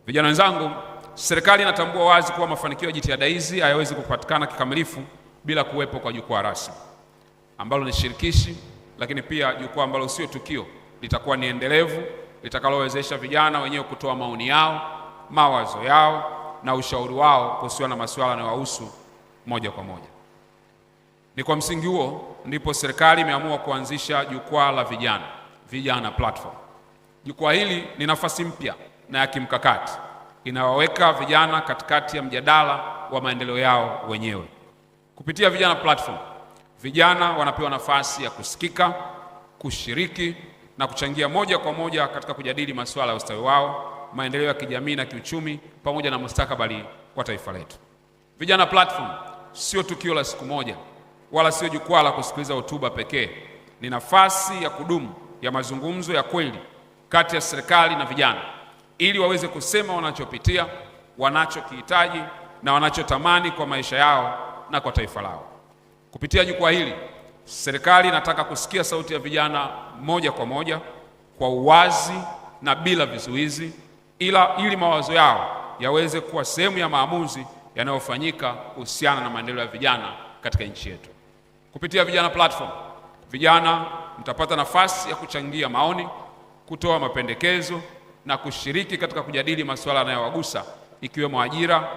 Vijana wenzangu, serikali inatambua wazi kuwa mafanikio ya jitihada hizi hayawezi kupatikana kikamilifu bila kuwepo kwa jukwaa rasmi ambalo ni shirikishi, lakini pia jukwaa ambalo sio tukio, litakuwa ni endelevu, litakalowezesha vijana wenyewe kutoa maoni yao, mawazo yao na ushauri wao kuhusiana na masuala yanayowahusu moja kwa moja. Ni kwa msingi huo ndipo serikali imeamua kuanzisha jukwaa la vijana, Vijana Platform. Jukwaa hili ni nafasi mpya na ya kimkakati inawaweka vijana katikati ya mjadala wa maendeleo yao wenyewe. Kupitia Vijana Platform, vijana wanapewa nafasi ya kusikika, kushiriki na kuchangia moja kwa moja katika kujadili masuala ya ustawi wao, maendeleo ya kijamii na kiuchumi, pamoja na mustakabali kwa taifa letu. Vijana Platform sio tukio la siku moja wala sio jukwaa la kusikiliza hotuba pekee. Ni nafasi ya kudumu ya mazungumzo ya kweli kati ya serikali na vijana ili waweze kusema wanachopitia, wanachokihitaji na wanachotamani kwa maisha yao na kwa taifa lao. Kupitia jukwaa hili, serikali inataka kusikia sauti ya vijana moja kwa moja, kwa uwazi na bila vizuizi, ili mawazo yao yaweze kuwa sehemu ya maamuzi yanayofanyika kuhusiana na maendeleo ya vijana katika nchi yetu. Kupitia Vijana Platform, vijana mtapata nafasi ya kuchangia maoni, kutoa mapendekezo na kushiriki katika kujadili masuala yanayowagusa ikiwemo ajira,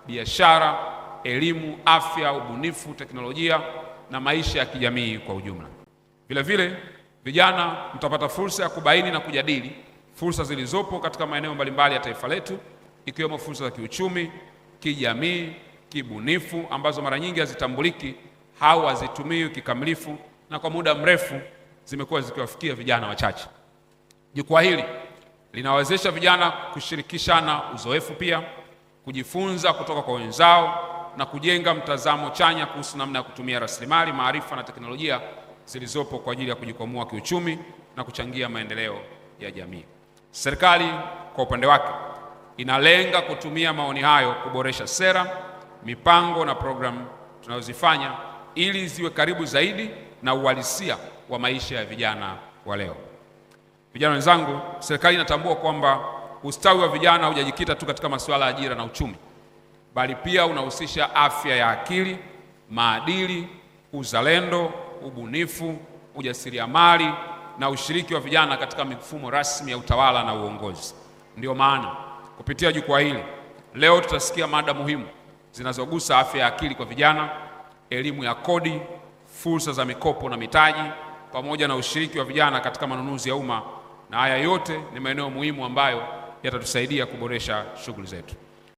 biashara, elimu, afya, ubunifu, teknolojia na maisha ya kijamii kwa ujumla. Vile vile, vijana mtapata fursa ya kubaini na kujadili fursa zilizopo katika maeneo mbalimbali ya taifa letu ikiwemo fursa za kiuchumi, kijamii, kibunifu ambazo mara nyingi hazitambuliki au hazitumiwi kikamilifu na kwa muda mrefu zimekuwa zikiwafikia vijana wachache. Jukwaa hili linawezesha vijana kushirikishana uzoefu, pia kujifunza kutoka kwa wenzao na kujenga mtazamo chanya kuhusu namna ya kutumia rasilimali, maarifa na teknolojia zilizopo kwa ajili ya kujikwamua kiuchumi na kuchangia maendeleo ya jamii. Serikali kwa upande wake inalenga kutumia maoni hayo kuboresha sera, mipango na programu tunazozifanya ili ziwe karibu zaidi na uhalisia wa maisha ya vijana wa leo. Vijana wenzangu, serikali inatambua kwamba ustawi wa vijana hujajikita tu katika masuala ya ajira na uchumi, bali pia unahusisha afya ya akili, maadili, uzalendo, ubunifu, ujasiriamali na ushiriki wa vijana katika mifumo rasmi ya utawala na uongozi. Ndiyo maana kupitia jukwaa hili leo tutasikia mada muhimu zinazogusa afya ya akili kwa vijana, elimu ya kodi, fursa za mikopo na mitaji, pamoja na ushiriki wa vijana katika manunuzi ya umma, na haya yote ni maeneo muhimu ambayo yatatusaidia kuboresha shughuli zetu.